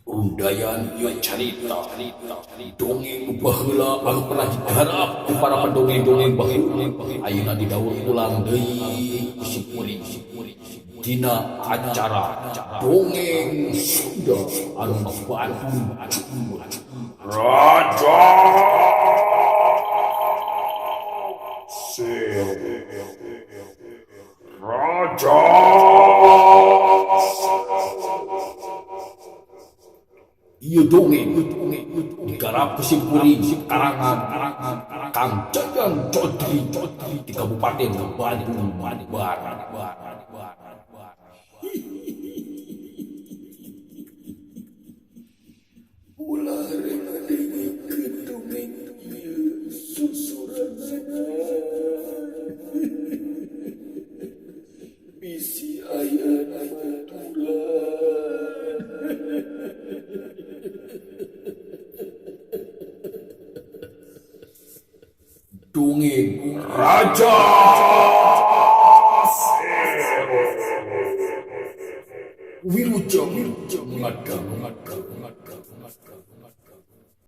Undayan ieu carita dongeng baheula anu pernah digarap ku para pendongeng-dongeng baheula ayeuna didaur ulang deui ku simkuring dina acara dongeng Sunda anu ngabantu judul Raja Sero. Raja Ieu dongeng digarap ku simkuring karangan Kang Jajang Jodri di Kabupaten Bandung Barat. Ulah rek ngadengekeun dongeng ieu susurangan. Bisi aya baturan. Dongeng Raja Sero. Wilujeng ngadangu.